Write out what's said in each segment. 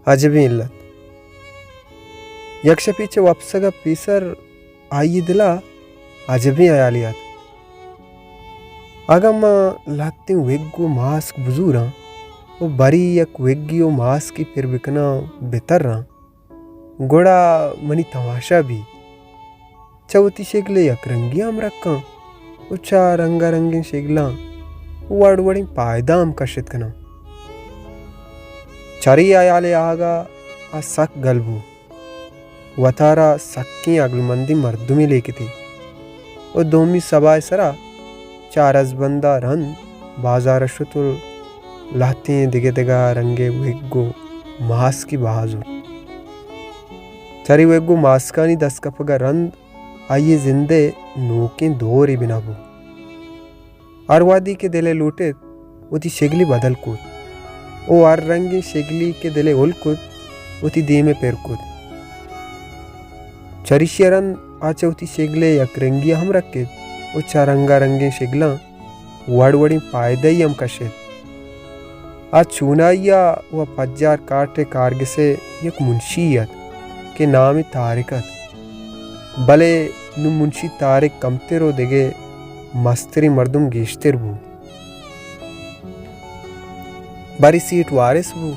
اجبیں علت۔ یک شپے چہ وپسگ ءَ پیسر آئی ءِ دل ءَ اجبیں ہیالے ات۔ اگاں من لہتیں وگ ءُ ماسک بزوراں ءُ برے یک وگے ءُ ماسکے پر بکناں بتراں، گڑا منی تماشا بی۔ چہ وتی شگل ءِ یک رنگی ہم رکاں ءُ چہ رنگا رنگیں شگلاں وڑ وڑیں پائدہ ہم کشت کناں۔ چرے ہیال ءِ آہگا آ سک گل بو۔ وتارا سکیں عقلمندیں مردمے لیکتی ءُ دومی سبا ءِ سرا چہ ارزبندا رند بازار ءَ شت ءُ لہتیں دگہ دگہ رنگ ءِ وگ ءُ ماسکے بہا زرت۔ چرے وگ ءُ ماسکانی دست کپگ ءَ رند آئی ءِ زند ءِ نوکیں دورے بنا بو۔ ہر وہدے کہ دل ءَ لوٹت، وتی شگلی بدل کت ءُ ہر رنگیں شگلی کہ دل ءَ ہل کت، وتی دیم ءَ پر کت۔ چریشی ءَ رند آ چہ وتی شگل ءِ یک رنگی ءَ ہم رکت ءُ چہ رنگا رنگیں شگلاں وڑ وڑیں پائدہ ئی ہم کشت۔ آ چونائیا ءُ پجار کاٹ ءِ کارگس ءِ یک منشی ات کہ نام ءَ طارق ات، بلے نوں منشی طارق کمتر ءُ دگہ مستریں مردم گیشتر بو۔ برے سیٹھ وارث بو،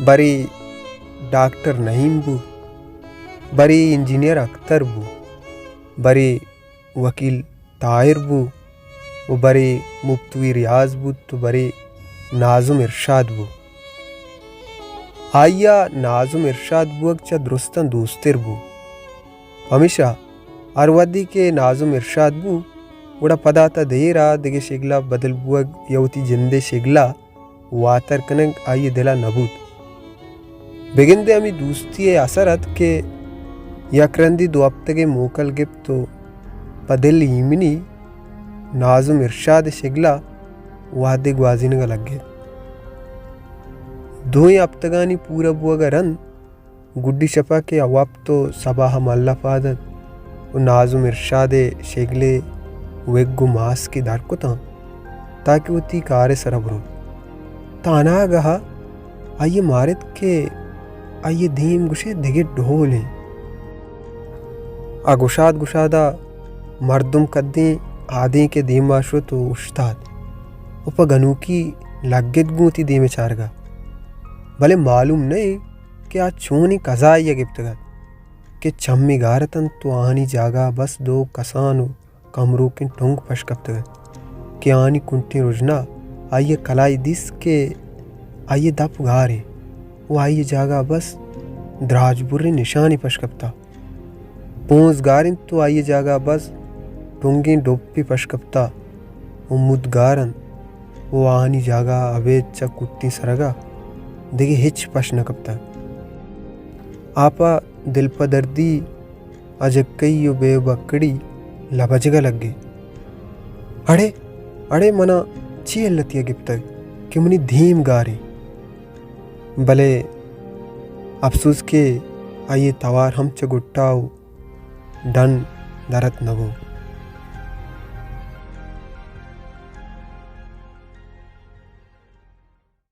برے ڈاکٹر نعیم بو، برے انجینئر اختر بو، برے وکیل طاہر بو ءُ برے مپتوی ریاض بوت ءُ برے ناظم ارشاد بو۔ آئیا ناظم ارشاد بوگ چہ درستاں دوستر بو۔ پمیشا ہر وہدے کہ ناظم ارشاد بو، گڑا پدا تا دیرا دگہ شگلا بدل بوگ یا وتی جندے شگلا واتر کنگ آئی ءِ دل ءَ نہ بوت۔ بگندے ہمے دوستی ءِ اثر ات کہ یک رندے دو ہپتگے موکل گپت ءُ پہ دل ایمنی ناظم ارشاد ءِ شگل ءَ وہدے گوازینگ ءَ لگت۔ دوئیں ہپتگانی پورا بوگ ءَ رند گڈی شپ ءَ کہ وپت ءُ سباہ ءَ مھلہ پاد ات ءُ ناظم ارشاد ءِ شگل ءِ وگ ءُ ماسکے در کتاں تاکہ وتی کار ءِ سرا بروت، تاں اناگہ ءَ آئی ءَ مارت کہ آئی ءِ دیم گوشے دگہ ڈول ایں۔ آ گشاد گشاد ءَ مردم کدیں آدینکے دیما شت ءُ اوشتات ءُ پہ گنوکی لگت گوں وتی دیم ءَ چارگ ءَ، بلے معلوم نہ ایں کہ آ چونیں کزائی ءَ گپتگ ات کہ چمے گار اتنت ءُ آہانی جاگہ ءَ بس دو کسان ءُ کمروکیں ٹنگ پش کپتگ ات کہ آہانی کنٹیں رژنا آئی ءَ کلائی دیست کہ آئی ءِ دپ گار ایں ءُ آئی ءِ جاگہ ءَ بس دراج بریں نشانے پش کپتہ۔ پونز گار انت ءُ آئی ءِ جاگہ ءَ بس ٹنگیں ڈپے پش کپتہ ءُ مود گار انت ءُ آہانی جاگہ ءَ ابید چہ کٹیں سرگ ءَ دگہ ہچ پش نہ کپتگ۔ آ پہ دلپدردی، اجکئی ءُ بے بکڑی لبجگ ءَ لگے۔ اڑے، اڑے منا چے علتے ءَ گپتگ کہ منی دیم گاریں؟ بلے اپسوز کہ آئی ءِ توار ہم چہ گٹا ءُ ڈن درت نہ بو۔